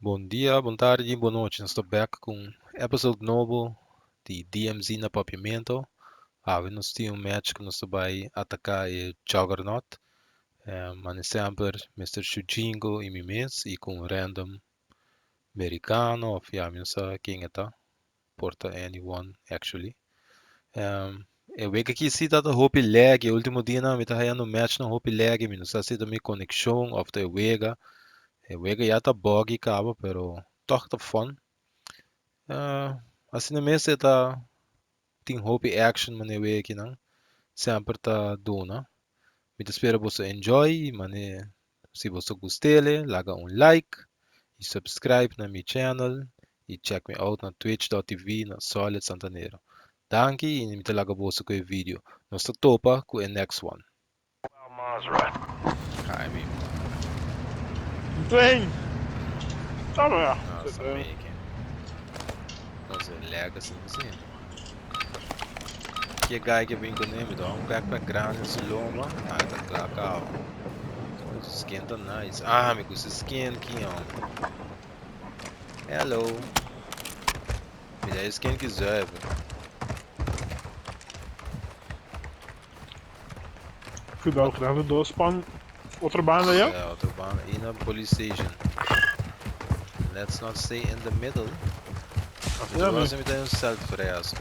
Bon dia, bon tardi, bon nochi. Nos ta bek ku un episode nobo di DMZ na Papiamento. Awe nos tin un match ku nos ta bai ataká e Juggernaut. Mane semper Mister Shujingo i mi mes i ku un random merikano of ya mi no sa ken e ta. Por ta anyone actually. E wega aki si ta hopi laggy. E ultimo dianan mi ta hayando matchnan hopi laggy. Mi no sa si ta mi konekshon of ta e wega. E wega ya ta buggy kaba pero tòg ta fun. Asina mes e ta tin hopi action manera e wega akinan semper ta duna. Mi ta spera boso enjoy i manera si boso gust'ele laga un like i subscribe na mi channel i check me out na twitch.tv na Solid Santanero. Danki i mi ta laga boso ku e video. Nos ta topa ku e next one. Hi mi. Train. Tama ya. Nossa, making. Nossa, legacy no sé. Que guy que vem com ele, dá um backpack grande nesse lomba. Ah, tá claro, Esse skin tá nice. Ah, me gusta skin aqui, ó. Hello. Me dá skin que zuiver. Cuidado, cuidado, dos pan. Otro banda ya? Yeah, otro banda. In a police station. Let's not stay in the middle. Ja, was met een self-res.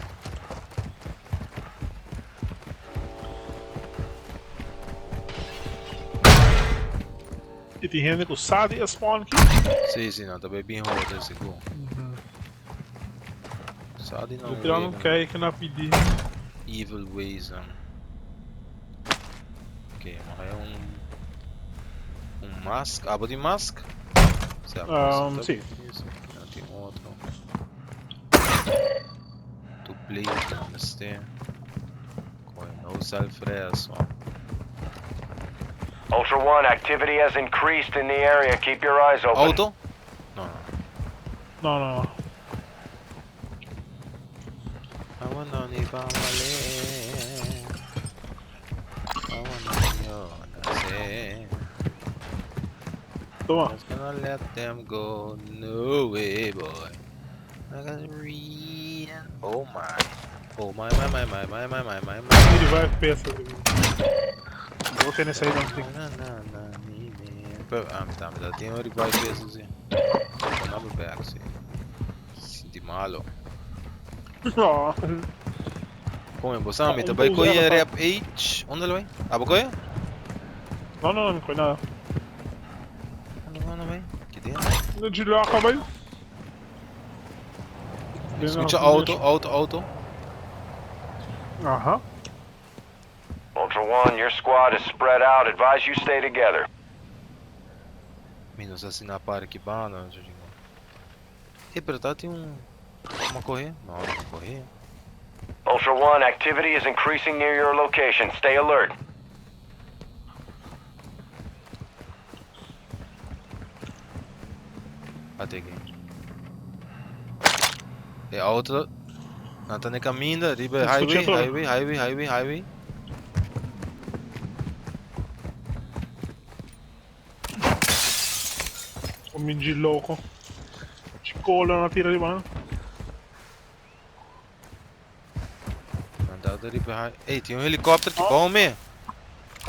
E tin hende ku sa di e spawn ki? Sí, sí, no, ta bay bin hoor, sigur. Sa di No tira un kijken na PD. Evil ways dan. Oké, maar hij un mask. Ah, die mask? Sí. No tin otro. To play, no mester. No self-res. Ultra One, activity has increased in the area. Keep your eyes open. Auto? No, no. No, no, no. I wanna ni pa male. I wanna yo na Toma. Just gonna let them go. No way, boy. I gotta read. Oh my. Oh my, my, my, my, my, my, my, my, my. Revive peso. Vou ter nesse aí não tem. Na, na, na, ni, ni. Pero, ah, tá, me dá tem um revive peso, sim. Vou na back, sim. Sinti malo. No. Come, você me tá vai coyer rap H. Onde ele vai? Ah, vou coyer? No, no, no coi nada. No, no, vai. Que tem? No giro vai. Escucha auto, auto, auto. Aha. Ultra One, your squad is spread out. Advise you stay together. Minus assim na parque bana, E pero tá tem um uma correr? Não, não correr. Ultra One, activity is increasing near your location. Stay alert. Até aqui. E auto Não tá nem caminho, riba highway, highway, highway, highway, highway. Un mingi loco. Ci cola una tira di mano. Andado riba highway. Ei, tem um helicóptero que bom, me.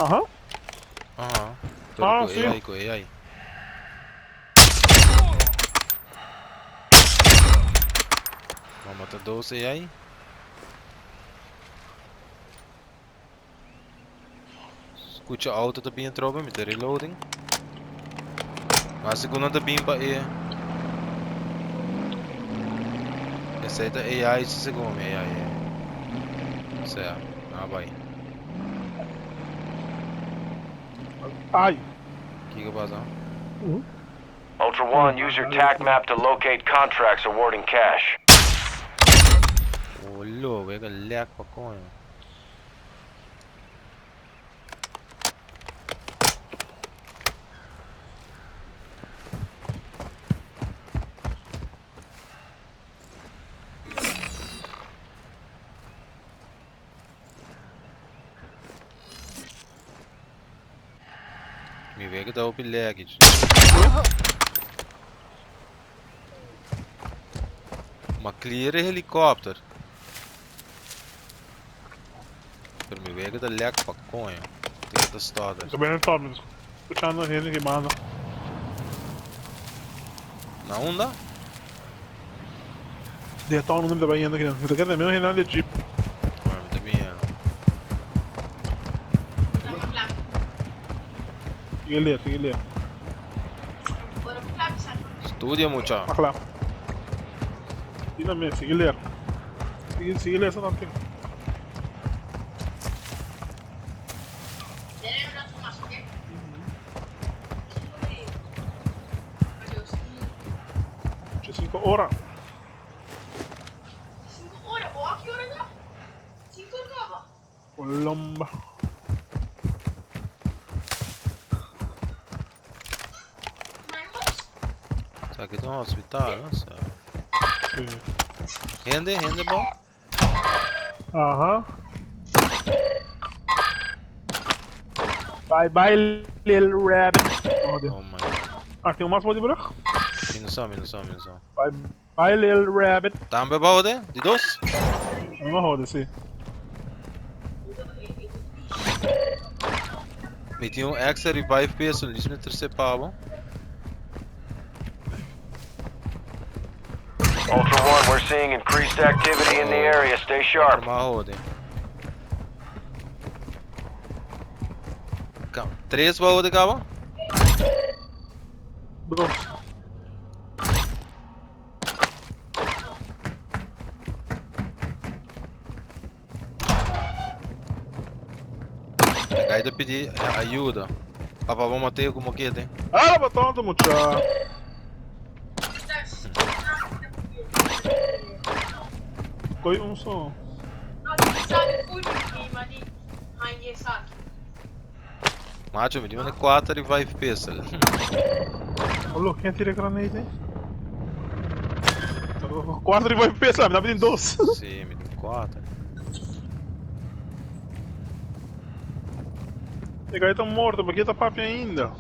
Aham. Aham. Ah, com sim. AI, com AI. Vamos matar 12 AI. Escucha auto também entrou, me tá reloading. Mas segundo também para e. Esse aí tá AI, esse segundo AI. Certo. Ah, vai. Ai. Que que passa? Ultra One, use your TAC map to locate contracts awarding cash. Ô, louco, é lag pra coño. Mi vê que tá o lag. Ma clear e helicopter. Pero mi wega ta lek pa coño. Tin ta stutter. Ta bene top, mi escuchando hende ki banda. Na unda? Di e town unda mi ta bayendo aki. Mi ta kere ta mesmo hende di jeep. Bueno, mi ta biniendo. Sigue leer, sigue leer. Studia mucha. Akla. Dina me, sigue leer. Sigue, sigue leer something. 5 ora. 5 ora, bo a ki ora ta? 5 ora kaba. Colomba. Sa ki ta un hospital, no? Sa. Sí. Hende, hende bo? Aha. Bye bye little rabbit. Oh, Oh my god. Ah, tin un mas for di brug? Mi no sa, mi no sa, mi no sa. Bye bye little rabbit. Tambe bou de? Di dos? No jode, sí. Mi tin un extra revive pistol, lis mi tercer pabo. Ultra One, we're seeing increased activity in the area. Stay sharp. Ma jode. Kam, tres bou de cabo? Dos. Gai ta pidi ayuda. Papa, vamos mat'é ku mokete. Ah, ba tonto mucha. Koi un so. Macho, mi tin 4 revive pistol. Olo, ken tira granate eh? 4 revive pistol, mi ta pidi dos. Sí, mi tin 4. E gai ta morto, ma ke ta papia ainda?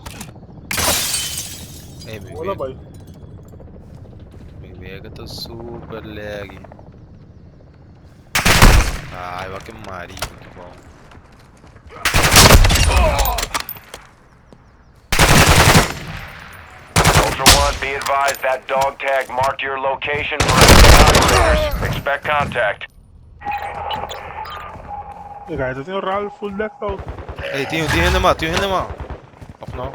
Ey, mi Hola, wega. bai. Mi wega ta super laggy. Ai, wak e marica ki bom. Ultra One, be advised that dog tag marked your location for enemy operators. Expect contact. E gai ta tin ral full blackout. Ey, tin tin hende mas, tin hende mas. Of no?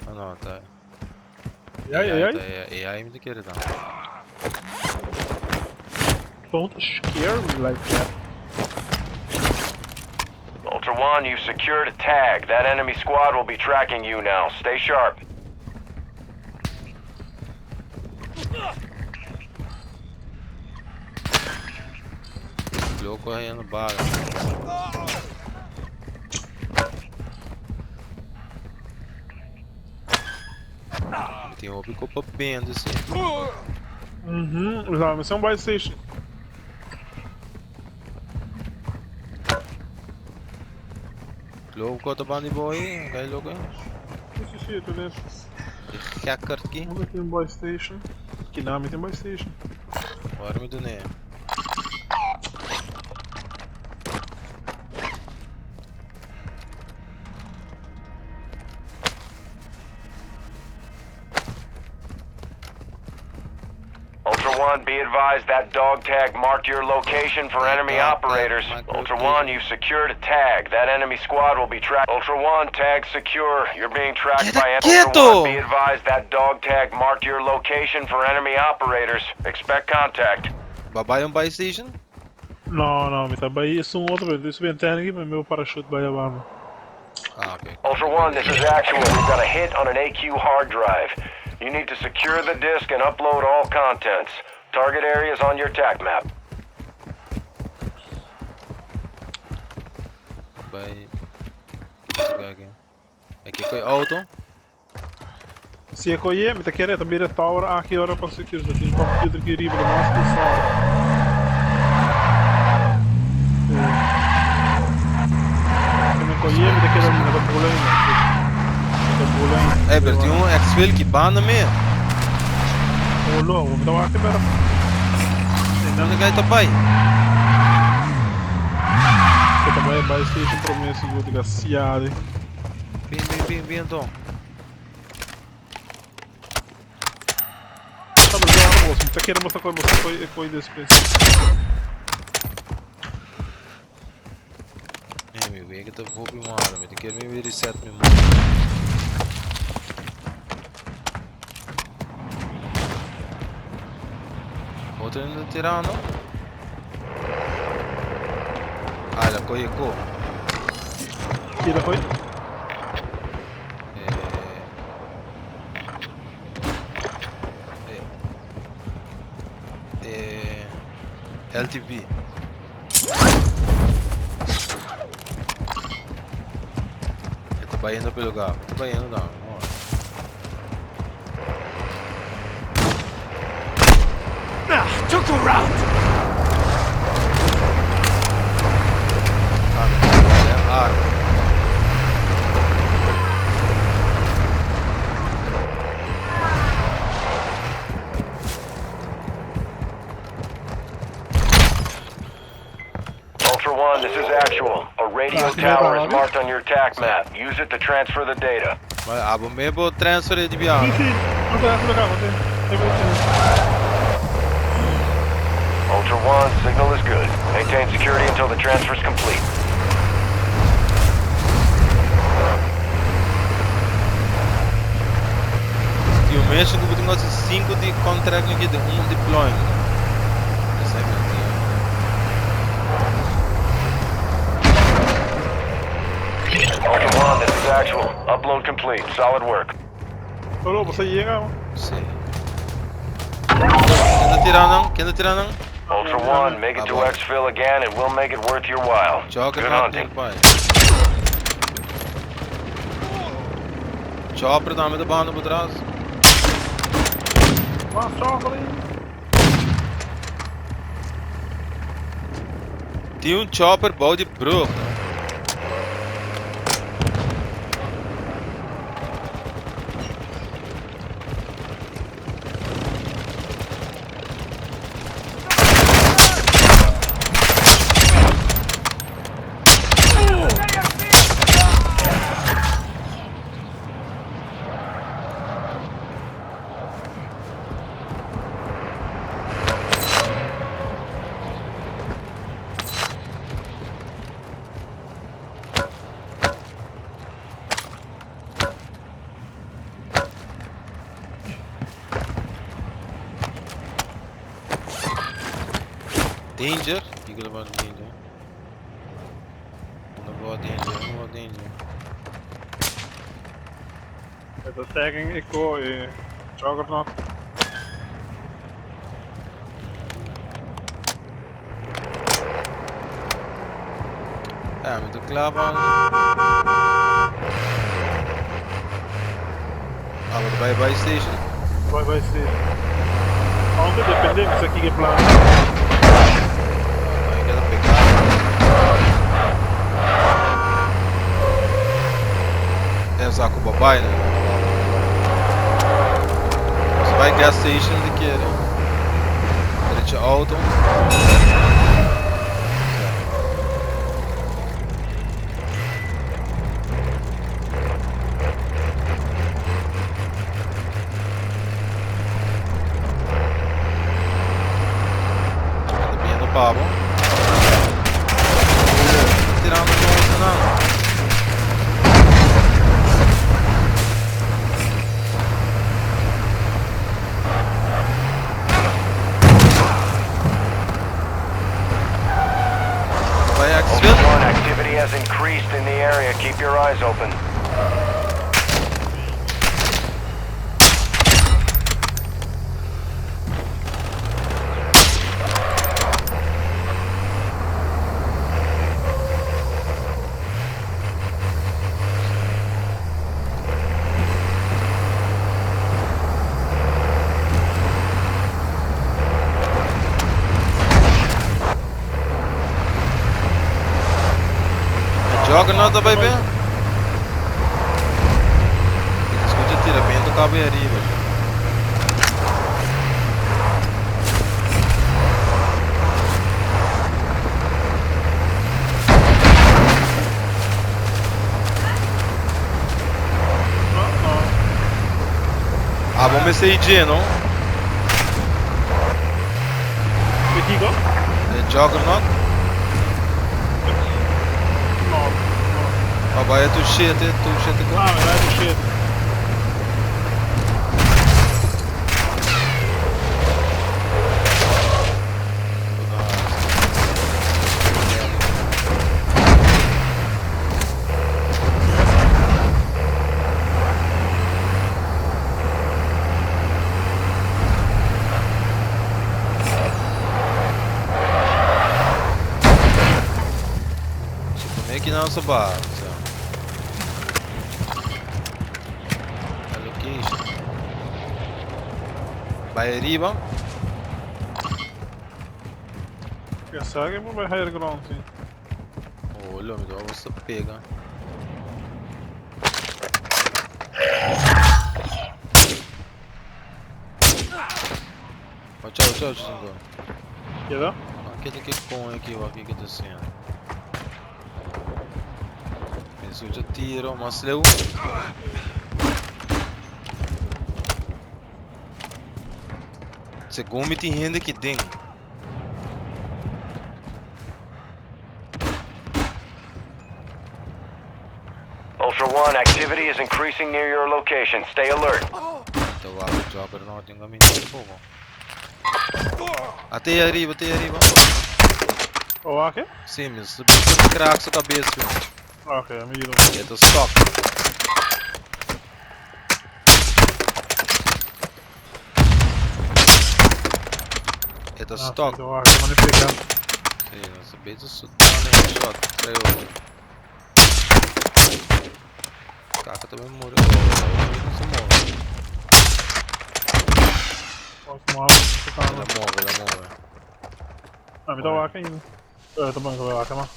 Ah no, ta. Ai, ai, ai. Ta AI mi ta kere ta. Don't scare me like that. Ultra One, you've secured a tag. That enemy squad will be tracking you now. Stay sharp. Loco hayando bala. Tin hopi ko pa bende si. Uhum, la, mi sa un buy station. Loco ta bandi boy, gai loco. Si, si, si, ta den. E gekkerd ki. Unda tin buy station? Ki na mi tin buy station. Ora mi dune. Ultra One, be advised that dog tag marked your location for That enemy dog tag operators. marked Ultra location. One, you've secured a tag. That enemy squad will be tracked. Ultra One, tag secure. You're being tracked Queda by enemy. Ultra quieto! One, be advised that dog tag marked your location for enemy operators. Expect contact. Ba bai un buy station? No, no, mi ta bai esun otro, pero mi subi antena aki pa mi parachute bai abando. Ah, ok. Ultra One, this is actual. We've got a hit on an AQ hard drive. You need to secure the disk and upload all contents. Target areas on your TAC map. Bai. Aki. Aki koi auto. Si e koye, mi ta kere ta bira tower aki ora pa secure sa tin computer ki riba de mas ku sala. Si mi koye, mi ta kere mi ta bula ainda. Mi ta bula ainda. Ey, pero tin un exfil ki banda me. Olo, mi ta wak pero. Unda kai ta bai? E ta bai bai station prome sigur di siade. Bin bin bin bin anto. Ta bro bos, mi ta kere mostra koi mostra koi e koi despues. Nee, mi wega ta hopi malo. Mi ta kere mi reset mi motor. Otro ainda tirando. Ah, la coge ko. Ki la koi? Eh, eh, eh, LTV. E ta bayendo pe lugar. E ta bayendo dan. Ah, took a round. Ah, arma. Ultra One, this is actual. A radio tower is marked on your TAC map. Use it to transfer the data. Ma abo me bo transfer di Si, biaha. si. No te das acá, no te. Ultra One, signal is good. Maintain security until the transfer is complete. Tin un mission ku bo tin hasi 5 di contract aki den un deployment. Esei mi tin. Ultra One, this is actual. Upload complete. Solid work. Pero você yega. Si. Ken ta tira nan? Ken ta tira nan? Ultra One, make it to exfil again and we'll make it worth your while. Good Juggernaut hunting. nearby. Chopper tambe ta bahando por tras. Mas chopper. Tin un chopper bou di brug. Danger? Kiko ta banda danger? Unda bo danger? Unda bo danger? E ta tagging Echo e Juggernaut. Ja, mi ta kla pa. Ah, bo ta bai bai station? Bai bai station. Aunke depende mi sa kiko e plan. Ai keda peka. E sa ku bo bai ne. Nos bai gas station di kere. Drecha auto. Ta biendo pa bo. Tirando nos nan. Bai Ultra Axville. One, activity has increased in the area. Keep your eyes open. E Juggernaut ta bai ben. Mi ta scucha tiramento caba e ariba. Abo mester i dje, no? De kiko? E Juggernaut? No, no. Pa bai tu shete, tu shete ko? Ah, mi bai tu shete. Supone ki nan sa ba, sa. Allocation. Bai ariba. Ya sa ke por bai higher ground si. Oh, lo mi ta basta pega. Oh, ciao, ciao, ci sono. Keda? Ma che che con aqui, ó, aqui que tá sendo. Penso tiro, mas leu. Segun mi tin hende ki den. Ultra One, activity is increasing near your location. Stay alert. Ta wak Juggernaut den kaminda tampoco. Ate ariba, ate ariba. O wak e? Si, mi sa bisa crack su cabes, mi. Ok, mi yuda. E ta stuck. E ta Ah, stuck. si, ta wak, mane pega. Si, nos a bezig su down e shot. Trae otro. Kaka tambe muri. Oh, no se move. Oh, se move, se El a move, el a move. Ah, mi ta wak ainda. Eh, ta bon, ta wak, ma.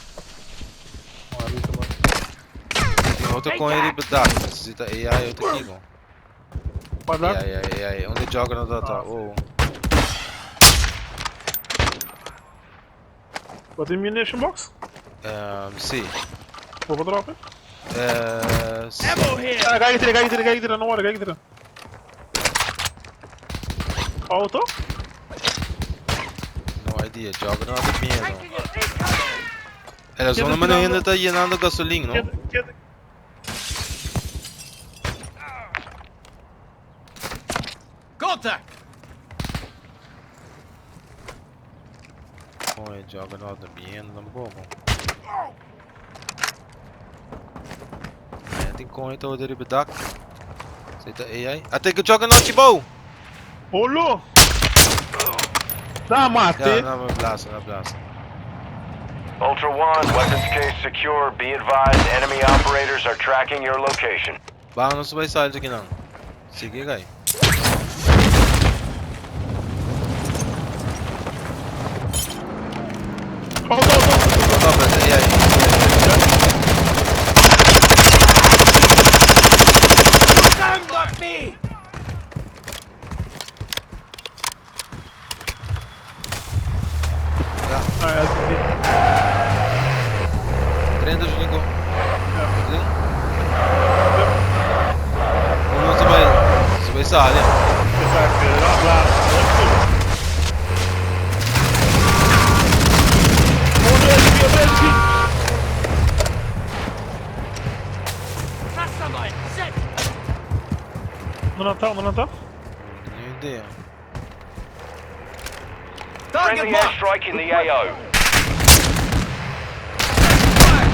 Mari, ta bon. Tin otro con e riba dak. Necesita AI otro kiko. Wat dak? AI, AI, AI. Unda Juggernaut ta ta? Ah. Oh. Bo tin munition box? Um, si. Bo por drop e? Eh, si. Ammo here! Ah, gai tira, gai tira, gai tira, no worry, gai tira. Auto? No idea, Juggernaut ta miedo. Taking it incoming! E la zona mane hende ta yenando gasolin, no? Keda, keda. Contact! Oye, Juggernaut ta biendo tampoco. Ayan tin con ito diri bedak. Sa ito AI. Ate ko Juggernaut ki bow! Olo! Da mate! Ya, na blasa, na blasa. Ultra One, weapons case secure. Be advised, enemy operators are tracking your location. Baka nos bai sali djaki nan. Sigui gai. Auto, auto! Auto, auto, AI. Down like me! Ja. Ah, ja, sí. Trenta Julinho. Ja. Rin? Uno se bai, se bai sali. Exacto, la bla. Otro LP, otro LP. Cluster mine! Set! No nan ta, no nan ta? No idea. Target Friendly marked! airstrike in the AO. Fire!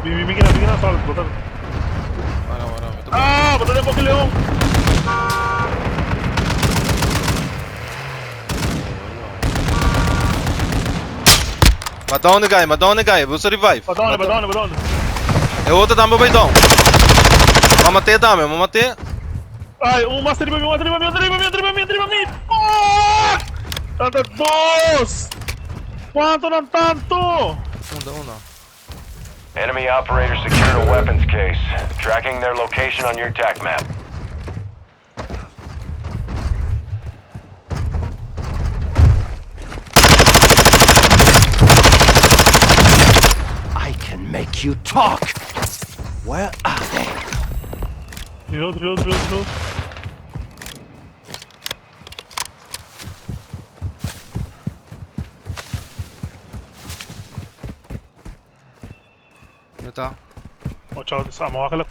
Mi, mi, mi, mi, mi, sal, bota. Para, para, mi ta Ah, bota de boca leon. Ma down guy, ma down guy, bo revive. Pa down, pa down, pa down. E otro tambe bai down. Ma mate tambe, ma mate. Ai, un mas riba mi, un riba mi, un riba mi, un riba mi, un riba mi. Fuck! Tanta dos! Quanto non tanto? Unda, unda. Enemy operator secured a weapons case. Tracking their location on your TAC map. Make you talk. Where are they? Reload, reload, reload, reload. No ta. Watch out, sa mo akala.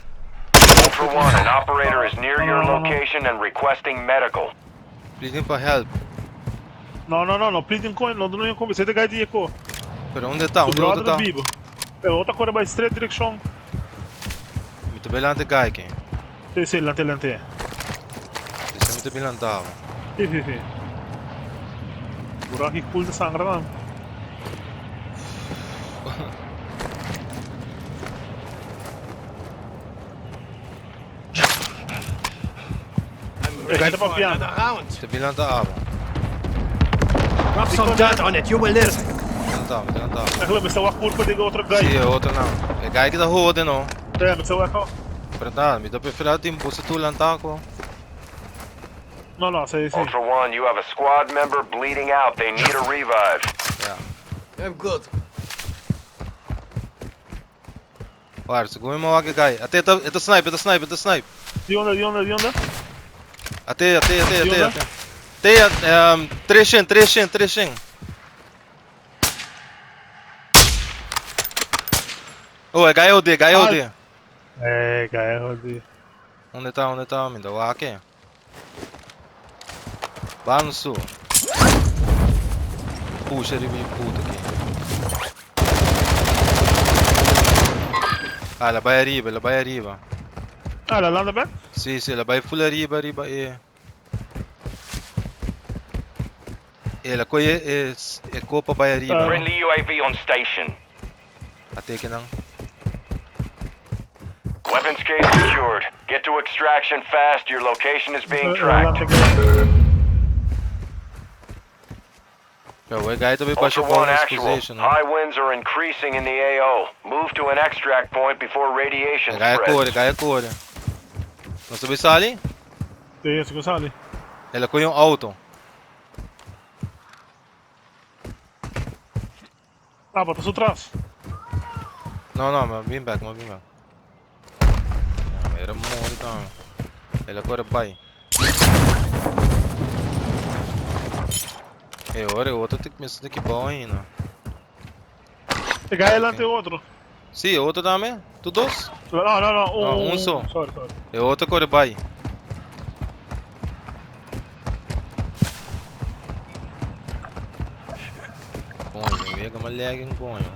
Ultra One, an operator is near your No, no, no. location and requesting medical. Pleading pa help. No, no, no, no, pleading ko, no, no, no, você guy di ko. Pero unda ta? O Unda otro brother ta? vivo. Pero outra cor vai straight direction. Mi ta belante guy ke. Sì, sì, lante, lante. Disse mi ta belantava. Sì, sì, sì. Buraki cool de sangra man. I'm ready ready for for another another round. Ta belantava. Drop some dirt on it, you will live. Belantava, belantava. Aquilo, mas é curva de outro guy. Sì, otro no. E guy che ta hode no. É, mas é o Pero ta, mi ta prefera tin bosa tu lantako. No, no, sì, sì. Ultra One, you have a squad member bleeding out. They need a revive. Ja. I'm good. Guarda, segun mi wak e guy. Ate ta, e ta snipe, e ta snipe, e ta snipe. Di onda, di onda, di onda? Ate, ate, ate, Di ate, onda? ate. Te, 300, 300, 300. Oh, e guy OD, guy OD. Eh, guy, oddio. Unda ta, unda ta, mi ta wak e. Ban su. Pusha riba e puta aqui. Ah, la vai arriba, la vai arriba. Ah, la landa back? Sì, sì, la vai full arriba, arriba e... E la coi e, e copa vai arriba. Ah. Friendly UAV on station. Ate que não. Weapons case secured. Get to extraction fast. Your location is being tracked. Pero e guy também baixa Ultra One, bonus actual. position. no? High winds are increasing in the AO. Move to an extract point before radiation E guy spreads. corre, guy corre. Não sabe sali? Sì, si sali. Ela coi um auto. Ah, bota su trás. No, no, ma bin back, ma bin back. Ah, Era morto então. Ela corre vai. E ora, o outro tem que começar daqui bom ainda. E guy lante outro. Sim, outro também? Tu dois? No, no, no, un, No, un solo. Sorry, sorry. E outro corre vai. Coño, vega uma lag coño.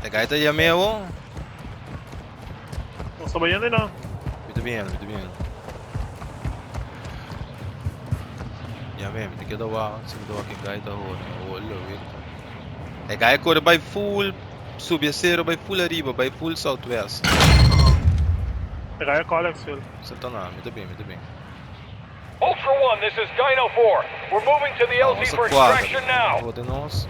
E gaita ya mevo. Non sto sbagliando no. Muito bem, muito bem. Ya me, me quedo wa, se me do aqui gaita ora, olho, vega. E gaita corre vai full sube cero, vai full arriba, vai full southwest. E guy Alex, Phil. Senta na, muito bem, muito bem. Ultra One, this is Dino 4. We're moving to the LZ Nossa for quadra. extraction now. Vou de nós.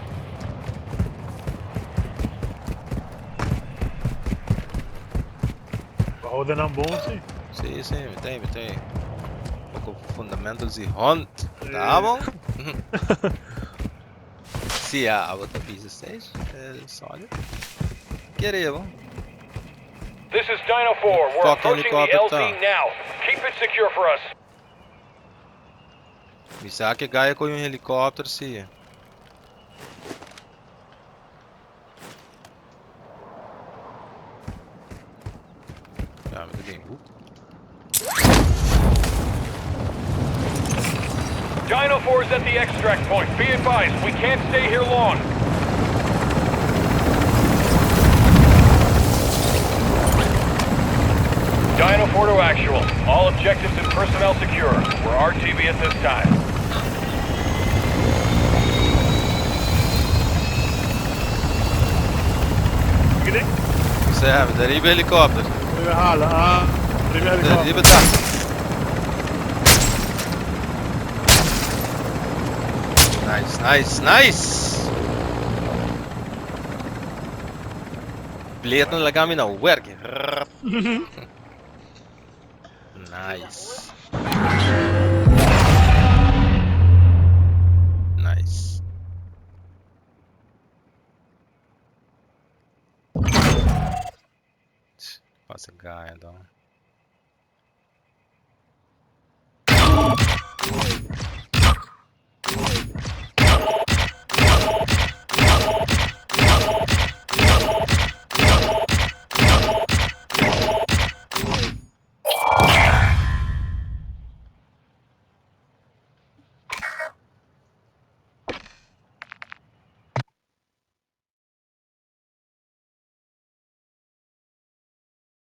Roda na bom, sì. Sim, sim, me tem, me tem. Pouco fundamentals e hunt. Tá bom? Sim, a outra pista 6 é sólido. Queremos. This is Dino 4. We're Fuck approaching the helicopter. LZ now. Keep it secure for us. Me sabe que Gaia com um helicóptero, sim. Ja, met de ding. Oep. Dino 4 is at the extract point. Be advised, we can't stay here long. Dino 4 to actual. All objectives and personnel secure. We're RTV at this time. Che ding? Ze hebben de ribe helikopter. Deve halen. Ah, deve De helicopter. ribe dak. Nice, nice, nice! Bleed na lagami na werk. Nice. Nice. Anto.